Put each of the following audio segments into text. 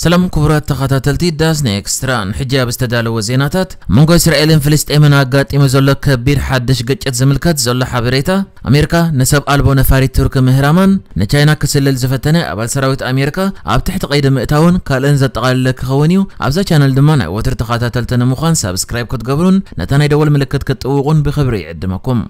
ሰላም ክቡራት ተኸታተልቲ ዳስ ኔክስትራን፣ ሕጂ ኣብ ዝተዳለወ ዜናታት፣ መንጎ እስራኤልን ፍልስጤምን ኣጋጢሙ ዘሎ ከቢድ ሓድሽ ግጭት ዝምልከት ዘሎ ሓበሬታ፣ ኣሜሪካ ንሰብ ኣልቦ ነፋሪት ቱርክ ምህራማን፣ ንቻይና ክስልል ዝፈተነ ኣባል ሰራዊት ኣሜሪካ ኣብ ትሕቲ ቀይዲ ምእታውን ካልእን ዘጠቓለለ ክኸውን እዩ። ኣብዛ ቻነል ድማ ናይ ወትሩ ተኸታተልቲ ንምዃን ሳብስክራይብ ክትገብሩን ነታ ናይ ደወል ምልክት ክትጥውቑን ብኽብሪ ይዕድመኩም።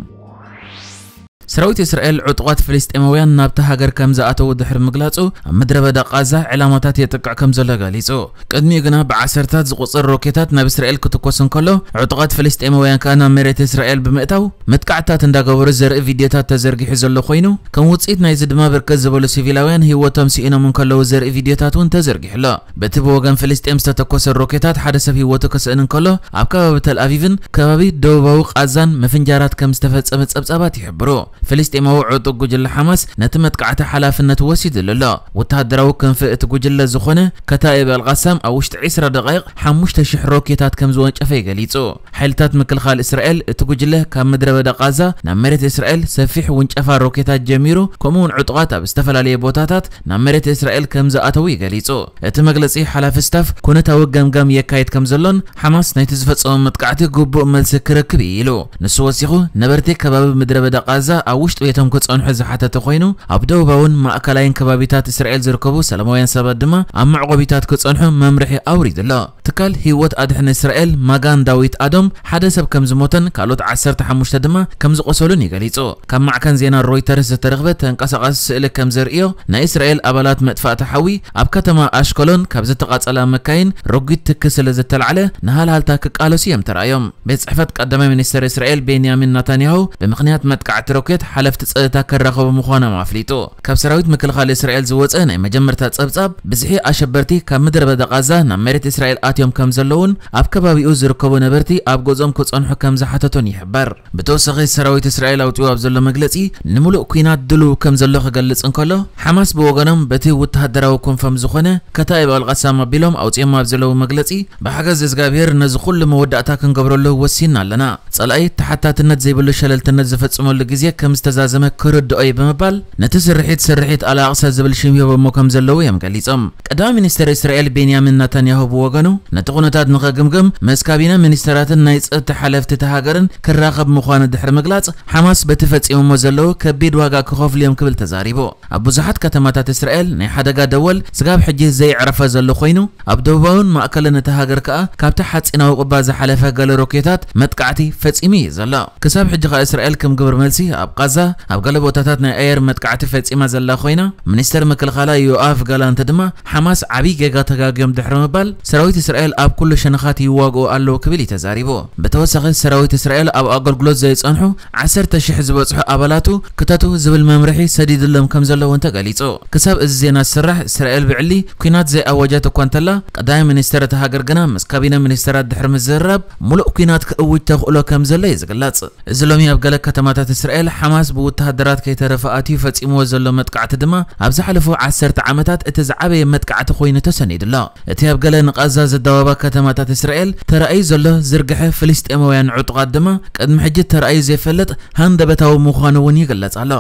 ሰራዊት እስራኤል ዕጡቓት ፍልስጤማውያን ናብታ ሃገር ከም ዝኣተዉ ድሕሪ ምግላጹ፣ ኣብ ምድረ በዳ ቃዛ ዕላማታት የጥቅዕ ከም ዘሎ ገሊጹ። ቅድሚኡ ግና ብዓሰርታት ዝቑጸር ሮኬታት ናብ እስራኤል ክትኮስ እንከሎ፣ ዕጡቓት ፍልስጤማውያን ከኣ ናብ መሬት እስራኤል ብምእታው መጥቃዕትታት እንዳገበሩ ዘርኢ ቪድዮታት ተዘርጊሑ ዘሎ ኮይኑ፣ ከም ውጽኢት ናይዚ ድማ ብርክት ዝበሉ ሲቪላውያን ህይወቶም ስኢኖም እንከለዉ ዘርኢ ቪድዮታት እውን ተዘርጊሑ ኣሎ። በቲ ብወገን ፍልስጤም ዝተተኮሰ ሮኬታት ሓደ ሰብ ህይወቱ ክስእን እንከሎ፣ ኣብ ከባቢ ተልኣቪቭን ከባቢ ደቡባዊ ቃዛን ምፍንጃራት ከም ዝተፈጸመ ጸብጻባት ይሕብሩ። ፍልስጤማዊ ዕጡቕ ጉጅለ ሓማስ ነቲ መጥቃዕቲ ሓላፍነት ወሲድሉ ኣሎ። ወተሃደራዊ ክንፊ እቲ ጉጅለ ዝኾነ ከታኢብ ኣልቃሳም ኣብ ውሽጢ ዕስራ ደቓይቕ ሓሙሽተ ሽሕ ሮኬታት ከም ዝወንጨፈ እዩ ገሊጹ። ሓይልታት ምክልኻል እስራኤል እቲ ጉጅለ ካብ ምድረ በዳ ቃዛ ናብ መሬት እስራኤል ሰፊሕ ውንጨፋ ሮኬታት ጀሚሩ፣ ከምኡውን ዕጡቓት ኣብ ዝተፈላለየ ቦታታት ናብ መሬት እስራኤል ከም ዝኣተዉ እዩ ገሊጹ። እቲ መግለጺ ሓላፊ ስታፍ ኩነታዊ ገምጋም የካይድ ከም ዘሎን ሓማስ ናይቲ ዝፈጸሞ መጥቃዕቲ ግቡእ መልሲ ክረክብ እዩ ኢሉ። ንሱ ወሲኹ፣ ነበርቲ ከባቢ ምድረ በዳ ቃዛ ኣብ ውሽጢ ቤቶም ክጸንሑ ዝሓተተ ኮይኑ፣ ኣብ ደቡባውን ማእከላይን ከባቢታት እስራኤል ዝርከቡ ሰላማውያን ሰባት ድማ ኣብ መዕቆቢታት ክጸንሑ መምርሒ ኣውሪዱ ኣሎ። ትካል ህይወት ኣድሕን እስራኤል ማጋን ዳዊት ኣዶም ሓደ ሰብ ከም ዝሞተን ካልኦት ዓሰርተ ሓሙሽተ ድማ ከም ዝቆሰሉን እዩ ገሊጹ። ካብ ማዕከን ዜና ሮይተርስ ዝተረኽበ ተንቀሳቓሲ ስእሊ ከም ዘርእዮ፣ ናይ እስራኤል ኣባላት መጥፋእቲ ሓዊ ኣብ ከተማ ኣሽከሎን ካብ ዝተቓጸላ መካይን ረጒድ ትኪ ስለ ዝተላዕለ፣ ንሃልሃልታ ክቃለሱ እዮም ተራእዮም። ቤት ጽሕፈት ቀዳማይ ሚኒስተር እስራኤል ቤንያሚን ናታንያሁ ብምኽንያት መጥቃዕቲ ሮኬት ሓለፍቲ ጸጥታ ክራኸቡ ምዃኖም ኣፍሊጡ። ካብ ሰራዊት ምክልኻል እስራኤል ዝወጸ ናይ መጀመርታ ጸብጻብ፣ ብዝሒ ኣሸበርቲ ካብ ምድረ በዳ ቃዛ ናብ መሬት እስራኤል ኣትዮም ከም ዘለውን ኣብ ከባቢኡ ዝርከቡ ነበርቲ ኣብ ገዝኦም ክጸንሑ ከም ዝሓተቱን ይሕበር። ብተወሳኺ ሰራዊት እስራኤል ኣውጺኡ ኣብ ዘሎ መግለጺ፣ ንምሉእ ኲናት ድሉው ከም ዘሎ ክገልጽ እንከሎ፣ ሓማስ ብወገኖም በቲ ወተሃደራዊ ክንፎም ዝኾነ ከታኢብ ኣልቃሳም ኣቢሎም ኣውጺኦም ኣብ ዘለዉ መግለጺ፣ ብሓገዝ እግዚኣብሔር ነዚ ኩሉ መወዳእታ ክንገብረሉ ወሲንና ኣለና። ጸላኢ ተሓታትነት ዘይብሉ ሸለልትነት ዝፈጽመሉ ግዜ ከም ዝተዛዘመ ክርድኦ እዩ ብምባል፣ ነቲ ስርሒት ስርሒት ኣልኣቕሳ ዝብል ሽም ሂቦሞ ከም ዘለዉ እዮም ገሊጾም። ቀዳማይ ሚኒስተር እስራኤል ቤንያሚን ናታንያሁ ብወገኑ፣ ነቲ ኩነታት ንኸግምግም ምስ ካቢነ ሚኒስተራትን ናይ ጸጥታ ሓለፍቲ እታ ሃገርን ክራኸብ ምዃኑ ድሕሪ ምግላጽ፣ ሓማስ በቲ ፈጺሞሞ ዘለዉ ከቢድ ዋጋ ክኸፍሉ እዮም ክብል ተዛሪቡ። ኣብ ብዙሓት ከተማታት እስራኤል ናይ ሓደጋ ደወል ስጋብ ሕጂ ዘየዕረፈ ዘሎ ኮይኑ፣ ኣብ ደቡባውን ማእከልን እታ ሃገር ከኣ ካብቲ ሓጺናዊ ቁባ ዝሓለፈ ገለ ሮኬታት መጥቃዕቲ ፈጺሙ እዩ ዘሎ። ክሳብ ሕጂ ከኣ እስራኤል ከም ግብሪ መልሲ ኣብ ቃዛ ኣብ ገለ ቦታታት ናይ ኣየር መጥቃዕቲ ፈጺማ ዘላ ኮይና፣ ሚኒስተር ምክልኻላ ዮኣፍ ጋላንት ድማ ሓማስ ዓብዪ ጌጋ ተጋግዮም ድሕሪ ምባል፣ ሰራዊት እስራኤል ኣብ ኩሉ ሸነኻት ይዋግኡ ኣለዉ ክብል እዩ ተዛሪቡ። ብተወሳኺ ሰራዊት እስራኤል ኣብ ኣገልግሎት ዘይጸንሑ ዓሰርተ ሽሕ ዝበጽሑ ኣባላቱ ክተቱ ዝብል መምርሒ ሰዲድሎም ከም ዘሎ እውን ተገሊጹ። ክሳብ እዚ ዜና ዝስራሕ፣ እስራኤል ብዕሊ ኲናት ዘይኣወጀት እኳ እንተላ፣ ቀዳማይ ሚኒስተር እታ ሃገር ግና ምስ ካቢነ ሚኒስተራት ድሕሪ ምዝርራብ፣ ሙሉእ ኲናት ክእውጅ ተኽእሎ ከም ዘሎ እዩ ዝግለጽ። እዚ ሎሚ ኣብ ገለ ከተማታት እስራኤል ሓማስ ብወተሃደራት ከይተረፈ ኣትዩ ፈጺምዎ ዘሎ መጥቃዕቲ ድማ፣ ኣብ ዝሓለፉ ዓሰርተ ዓመታት እቲ ዝዓበየ መጥቃዕቲ ኮይኑ ተሰኒዱ ኣሎ። እቲ ኣብ ገለ ንቓዛ ዝዳወባ ከተማታት እስራኤል ተራእዩ ዘሎ ዝርግሐ ፍልስጤማውያን ዕጡቓት ድማ፣ ቅድሚ ሕጂ ተራእዩ ዘይፈልጥ ሃንደበታዊ ምዃኑ እውን ይግለጽ ኣሎ።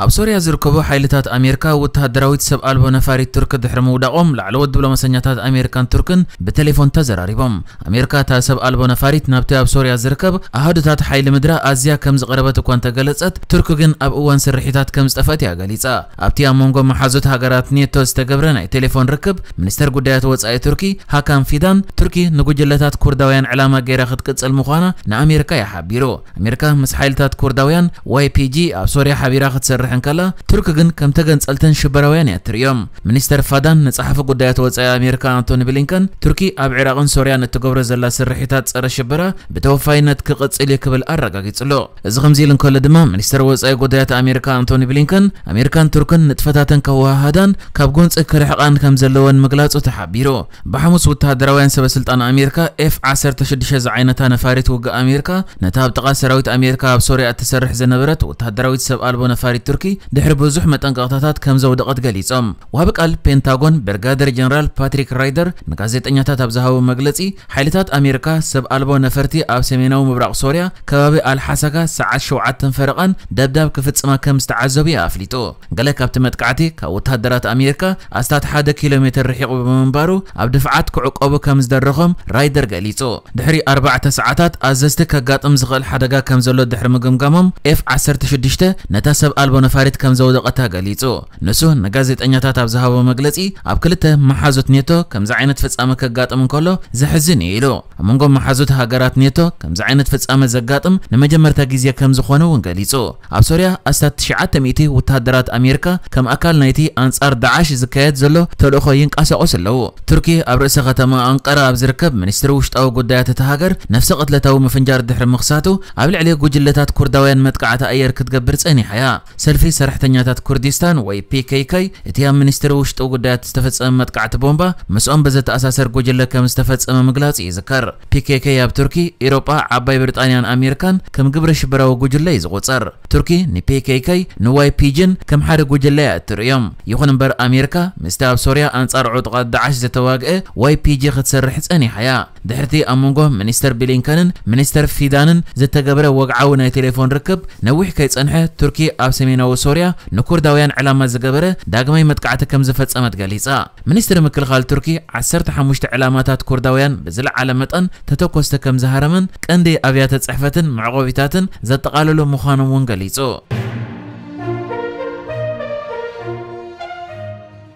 ኣብ ሶርያ ዝርከቡ ሓይልታት ኣሜሪካ ወተሃደራዊት ሰብ ኣልቦ ነፋሪት ቱርክ ድሕሪ ምውዳቖም፣ ላዕለዎት ዲፕሎማሰኛታት ኣሜሪካን ቱርክን ብቴሌፎን ተዘራሪቦም። ኣሜሪካ እታ ሰብ ኣልቦ ነፋሪት ናብቲ ኣብ ሶርያ ዝርከብ ኣሃዱታት ሓይሊ ምድራ ኣዝያ ከም ዝቐረበት እኳ እንተገለጸት፣ ቱርክ ግን ኣብ እዋን ስርሒታት ከም ዝጠፍአት እያ ገሊጻ። ኣብቲ ኣብ መንጎ መሓዙት ሃገራት ኔቶ ዝተገብረ ናይ ቴሌፎን ርክብ፣ ሚኒስተር ጉዳያት ወጻኢ ቱርኪ ሃካን ፊዳን፣ ቱርኪ ንጉጅለታት ኩርዳውያን ዕላማ ገይራ ክትቅጽል ምዃና ንኣሜሪካ እዩ ሓቢሩ። ኣሜሪካ ምስ ሓይልታት ኩርዳውያን ዋይ ፒ ጂ ኣብ ሶርያ ሓቢራ ክትሰርሕ እንከላ፣ ቱርክ ግን ከም ተገንጸልትን ሽበራውያን እያ ትርእዮም። ሚኒስተር ፋዳን ንጸሓፊ ጉዳያት ወጻኢ ኣሜሪካ ኣንቶኒ ብሊንከን፣ ቱርኪ ኣብ ዒራቕን ሶርያን እትገብሮ ዘላ ስርሒታት ጸረ ሽበራ ብተወፋይነት ክቕጽል እዩ ክብል ኣረጋጊጹ ኣሎ። እዚ ከምዚ ኢሉ እንከሎ ድማ፣ ሚኒስተር ወጻኢ ጉዳያት ኣሜሪካ ኣንቶኒ ብሊንከን፣ ኣሜሪካን ቱርክን ንጥፈታተን ከወሃሃዳን ካብ ጎንጺ ክርሕቓን ከም ዘለወን ምግላጹ ተሓቢሩ። ብሓሙስ፣ ወተሃደራውያን ሰበ ስልጣን ኣሜሪካ ኤፍ ዓሰርተ ሽዱሽተ ዝዓይነታ ነፋሪት ውግእ ኣሜሪካ፣ ነታ ኣብ ጥቓ ሰራዊት ኣሜሪካ ኣብ ሶርያ እትሰርሕ ዝነበረት ወተሃደራዊት ሰብ ኣልቦ ነፋሪት ቱርኪ ድሕሪ ብዙሕ መጠንቀቕታታት ከም ዘውደቐት ገሊጾም። ወሃቢ ቃል ፔንታጎን ብርጋደር ጀነራል ፓትሪክ ራይደር ንጋዜጠኛታት ኣብ ዝሃቦ መግለጺ፣ ሓይልታት ኣሜሪካ ሰብ ኣልቦ ነፈርቲ ኣብ ሰሜናዊ ምብራቕ ሶርያ ከባቢ ኣልሓሳካ ሰዓት ሸውዓተ ፈረቓን ደብዳብ ክፍጽማ ከም ዝተዓዘቡ ኣፍሊጡ። ገለ ካብቲ መጥቃዕቲ ካብ ወተሃደራት ኣሜሪካ ኣስታት ሓደ ኪሎ ሜትር ርሒቑ ብምንባሩ ኣብ ድፍዓት ክዕቆቡ ከም ዝደረኾም ራይደር ገሊጹ። ድሕሪ ኣርባዕተ ሰዓታት ኣዘዝቲ ከጋጥም ዝኽእል ሓደጋ ከም ዘሎ ድሕሪ ምግምጋሞም ኤፍ ዓሰርተ ሽዱሽተ ነታ ሰብ ኣልቦ ነፋሪት ከም ዘውደቐታ ገሊጹ። ንሱ ንጋዜጠኛታት ኣብ ዝሃቦ መግለጺ ኣብ ክልተ መሓዙት ኔቶ ከምዚ ዓይነት ፍጻመ ከጋጥም እንከሎ ዘሕዝን እዩ ኢሉ። ኣብ መንጎ መሓዙት ሃገራት ኔቶ ከምዚ ዓይነት ፍጻመ ዘጋጥም ንመጀመርታ ግዜ ከም ዝኾነ እውን ገሊጹ። ኣብ ሶርያ ኣስታት ትሽዓተ ሚእቲ ወተሃደራት ኣሜሪካ ከም ኣካል ናይቲ ኣንጻር ዳዓሽ ዝካየድ ዘሎ ተልእኾ ይንቀሳቐሱ ኣለዉ። ቱርኪ ኣብ ርእሰ ከተማ ኣንቀራ ኣብ ዝርከብ ሚኒስትሪ ውሽጣዊ ጉዳያት እታ ሃገር ነፍሰ ቅትለታዊ ምፍንጃር ድሕሪ ምኽሳቱ ኣብ ልዕሊ ጉጅለታት ኩርዳውያን መጥቃዕቲ ኣየር ክትገብር ጸኒሓ እያ። ሰልፊ ሰራሕተኛታት ኩርዲስታን ወይ ፒ ኬ ኬ እቲ ኣብ ሚኒስትሪ ውሽጢ ጉዳያት ዝተፈጸመ መጥቃዕቲ ቦምባ ምስኦም ብዘተኣሳሰር ጉጅለ ከም ዝተፈጸመ ምግላጹ ይዝከር። ፒ ኬ ኬ ኣብ ቱርኪ፣ ኢሮጳ፣ ዓባይ ብሪጣንያን ኣሜሪካን ከም ግብረ ሽበራዊ ጉጅለ እዩ ዝቑጸር። ቱርኪ ን ፒ ኬ ኬ ን ዋይ ፒ ጂ ን ከም ሓደ ጉጅለ እያ እትርእዮም። ይኹን እምበር ኣሜሪካ ምስቲ ኣብ ሶርያ ኣንጻር ዕጡቓት ዳዓሽ ዝተዋግአ ዋይ ፒ ጂ ክትሰርሕ ጸኒሓ እያ። ድሕርቲ ኣብ መንጎ ሚኒስተር ብሊንከንን ሚኒስተር ፊዳንን ዝተገብረ ወግዓዊ ናይ ቴሌፎን ርክብ ነዊሕ ከይጸንሐ፣ ቱርኪ ኣብ ሰሜናዊ ሶርያ ንኩርዳውያን ዕላማ ዝገበረ ዳግማይ መጥቃዕቲ ከም ዝፈጸመት ገሊጻ። ሚኒስትሪ ምክልኻል ቱርኪ ዓሰርተ ሓሙሽተ ዕላማታት ኩርዳውያን ብዝለዓለ መጠን ተተኮስቲ ከም ዝሃረመን ቀንዲ ኣብያተ ጽሕፈትን መዕቆቢታትን ዘጠቓለሉ ምዃኖም እውን ገሊጹ።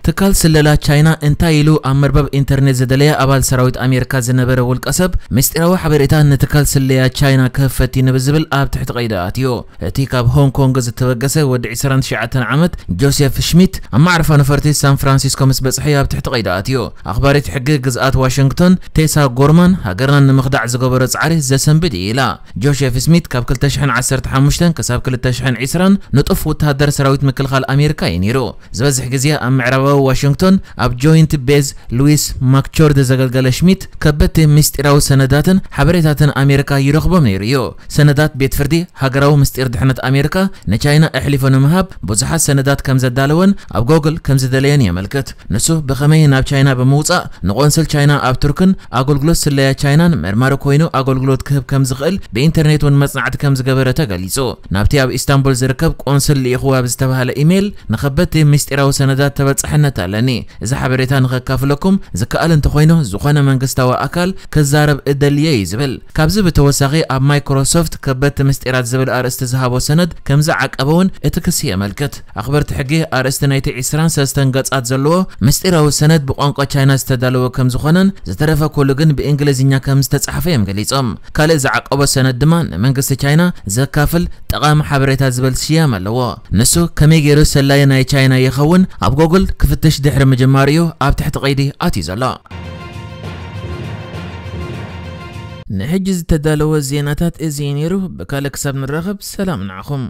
ትካል ስለላ ቻይና እንታይ ኢሉ ኣብ መርበብ ኢንተርኔት ዝደለየ ኣባል ሰራዊት ኣሜሪካ ዝነበረ ውልቀ ሰብ ምስጢራዊ ሓበሬታ ንትካል ስለያ ቻይና ክህብ ፈቲኑ ብዝብል ኣብ ትሕቲ ቀይዲ ኣትዩ። እቲ ካብ ሆንግ ኮንግ ዝተበገሰ ወዲ ዕስራን ትሽዓተን ዓመት ጆሴፍ ሽሚት ኣብ ማዕረፋ ነፈርቲ ሳን ፍራንሲስኮ ምስ በጽሐ ኣብ ትሕቲ ቀይዲ ኣትዩ። ኣኽባሪት ሕጊ ግዝኣት ዋሽንግቶን ቴሳ ጎርማን ሃገርና ንምኽዳዕ ዝገበሮ ጻዕሪ ዘሰንብድ እዩ ኢላ። ጆሴፍ ስሚት ካብ ክልተ ሽሕን ዓሰርተ ሓሙሽተን ክሳብ ክልተ ሽሕን ዕስራን ንጡፍ ወተሃደር ሰራዊት ምክልኻል ኣሜሪካ እዩ ነይሩ። ዝበዝሕ ግዜ ኣብ ምዕራባዊ ዋሽንግቶን ኣብ ጆይንት ቤዝ ሉዊስ ማክቾርድ ዘገልገለ ሽሚት ከበድቲ ምስጢራዊ ሰነዳትን ሓበሬታትን ኣሜሪካ ይረኽቦም ነይሩ እዩ። ሰነዳት ቤት ፍርዲ ሃገራዊ ምስጢር ድሕነት ኣሜሪካ ንቻይና ኣሕሊፎ ንምሃብ ብዙሓት ሰነዳት ከም ዘዳለወን ኣብ ጎግል ከም ዝደለየን የመልክት። ንሱ ብኸመይ ናብ ቻይና ብምውጻእ ንቆንስል ቻይና ኣብ ቱርክን ኣገልግሎት ስለያ ቻይናን መርማሪ ኮይኑ ኣገልግሎት ክህብ ከም ዝኽእል ብኢንተርኔት እውን መጽናዕቲ ከም ዝገበረ ተገሊጹ። ናብቲ ኣብ ኢስታንቡል ዝርከብ ቆንስል ልኢኽዎ ኣብ ዝተባህለ ኢሜይል ንኸበድቲ ምስጢራዊ ሰነዳት ተበጻሕነት ኣለኒ። እዚ ሓበሬታ ንኸካፍለኩም ዝከኣል እንተኾይኑ ዝኾነ መንግስታዊ ኣካል ክዛረብ እደልየ እዩ ዝብል። ካብዚ ብተወሳኺ ኣብ ማይክሮሶፍት ከበድቲ ምስጢራት ዝብል ኣርእስቲ ዝሃቦ ሰነድ ከም ዝዓቀበ እውን እቲ ክሲ የመልክት። ኣኽበርቲ ሕጊ ኣርእስቲ ናይቲ ዕስራን ሰለስተን ገጻት ዘለዎ ምስጢራዊ ሰነድ ብቋንቋ ቻይና ዝተዳለወ ከም ዝኾነን ዝተረፈ ኩሉ ግን ብእንግሊዝኛ ከም ዝተጻሕፈ እዮም ገሊጾም። ካልእ ዝዓቀቦ ሰነድ ድማ ንመንግስቲ ቻይና ዘካፍል ጠቓሚ ሓበሬታ ዝብል ስያመ ኣለዎ። ንሱ ከመይ ገይሩ ሰላይ ናይ ቻይና ይኸውን ኣብ ጎግል ክፍትሽ ድሕሪ ምጅማሩ እዩ ኣብ ትሕቲ ቀይዲ ኣትዩ ዘሎ። ንሕጂ ዝተዳለወ ዜናታት እዚ እዩ ነይሩ። ብካልእ ክሳብ ንራኸብ ሰላም ንዓኹም።